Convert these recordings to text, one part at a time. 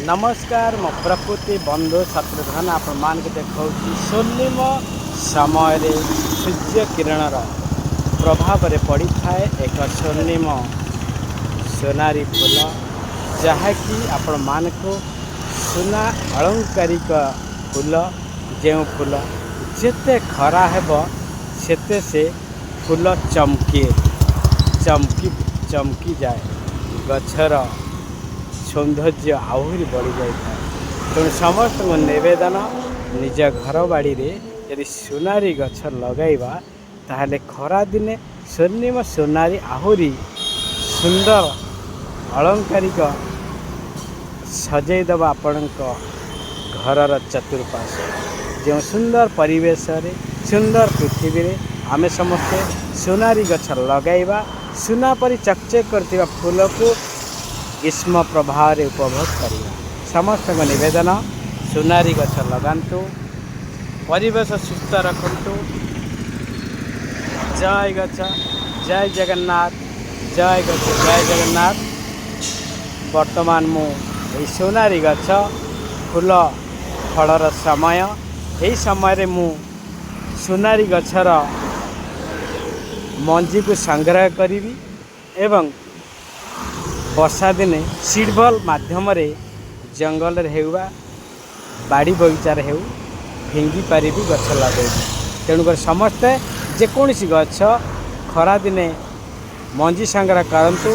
ନମସ୍କାର, ମୋ ପ୍ରକୃତି ବନ୍ଧୁ ଶତ୍ରୁଘ୍ନ ଆପଣମାନଙ୍କୁ ଦେଖାଉଛି। ସ୍ୱର୍ଣ୍ଣିମ ସମୟରେ ସୂର୍ଯ୍ୟ କିରଣର ପ୍ରଭାବରେ ପଡ଼ିଥାଏ ଏକ ସ୍ୱର୍ଣ୍ଣିମ ସୋନାରୀ ଫୁଲ, ଯାହାକି ଆପଣମାନଙ୍କୁ ସୁନା ଆଳଙ୍କାରିକ ଫୁଲ। ଯେଉଁ ଫୁଲ ଯେତେ ଖରା ହେବ, ସେତେ ସେ ଫୁଲ ଚମକେ, ଚମକି ଚମକି ଯାଏ। ଗଛର ସୌନ୍ଦର୍ଯ୍ୟ ଆହୁରି ବଢ଼ିଯାଇଥାଏ। ତେଣୁ ସମସ୍ତଙ୍କୁ ନିବେଦନ, ନିଜ ଘର ବାଡ଼ିରେ ଯଦି ସୁନାରୀ ଗଛ ଲଗାଇବା, ତାହେଲେ ଖରାଦିନେ ସ୍ୱର୍ଣ୍ଣିମ ସୁନାରୀ ଆହୁରି ସୁନ୍ଦର ଅଳଙ୍କାରିକ ସଜେଇଦେବ ଆପଣଙ୍କ ଘରର ଚତୁଃପାର୍ଶ୍ୱ। ଯେଉଁ ସୁନ୍ଦର ପରିବେଶରେ, ସୁନ୍ଦର ପୃଥିବୀରେ ଆମେ ସମସ୍ତେ ସୁନାରୀ ଗଛ ଲଗାଇବା, ସୁନା ପରି ଚକଚକ କରୁଥିବା ଫୁଲକୁ ଗ୍ରୀଷ୍ମ ପ୍ରବାହରେ ଉପଭୋଗ କରିବା। ସମସ୍ତଙ୍କ ନିବେଦନ, ସୁନାରୀ ଗଛ ଲଗାନ୍ତୁ, ପରିବେଶ ସୁସ୍ଥ ରଖନ୍ତୁ। ଜୟ ଗଛ, ଜୟ ଜଗନ୍ନାଥ। ଜୟ ଗଛ, ଜୟ ଜଗନ୍ନାଥ। ବର୍ତ୍ତମାନ ମୁଁ ଏଇ ସୁନାରୀ ଗଛ ଫୁଲ ଫଳର ସମୟ, ଏହି ସମୟରେ ମୁଁ ସୁନାରୀ ଗଛର ମଞ୍ଜିକୁ ସଂଗ୍ରହ କରିବି ଏବଂ ବର୍ଷା ଦିନେ ସିଡ଼ବଲ୍ ମାଧ୍ୟମରେ ଜଙ୍ଗଲରେ ହେଉ ବା ବାଡ଼ି ବଗିଚାରେ ହେଉ ଫିଙ୍ଗି ପାରିବି, ଗଛ ଲଗାଇବି। ତେଣୁକରି ସମସ୍ତେ ଯେକୌଣସି ଗଛ ଖରାଦିନେ ମଞ୍ଜି ସଂଗ୍ରହ କରନ୍ତୁ।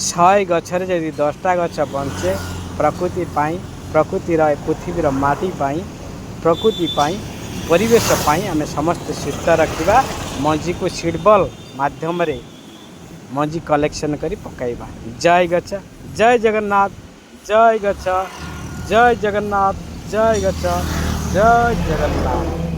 100 ଗଛରେ ଯଦି 10ଟା ଗଛ ବଞ୍ଚେ, ପ୍ରକୃତି ପାଇଁ, ପ୍ରକୃତିର, ପୃଥିବୀର ମାଟି ପାଇଁ, ପ୍ରକୃତି ପାଇଁ, ପରିବେଶ ପାଇଁ ଆମେ ସମସ୍ତେ ସୁସ୍ଥ ରଖିବା। ମଞ୍ଜିକୁ ସିଡ଼ବଲ୍ ମାଧ୍ୟମରେ ମଞ୍ଜି କଲେକ୍ସନ୍ କରି ପକାଇବା। ଜୟ ଗଛ, ଜୟ ଜଗନ୍ନାଥ। ଜୟ ଗଛ, ଜୟ ଜଗନ୍ନାଥ। ଜୟ ଗଛ, ଜୟ ଜଗନ୍ନାଥ।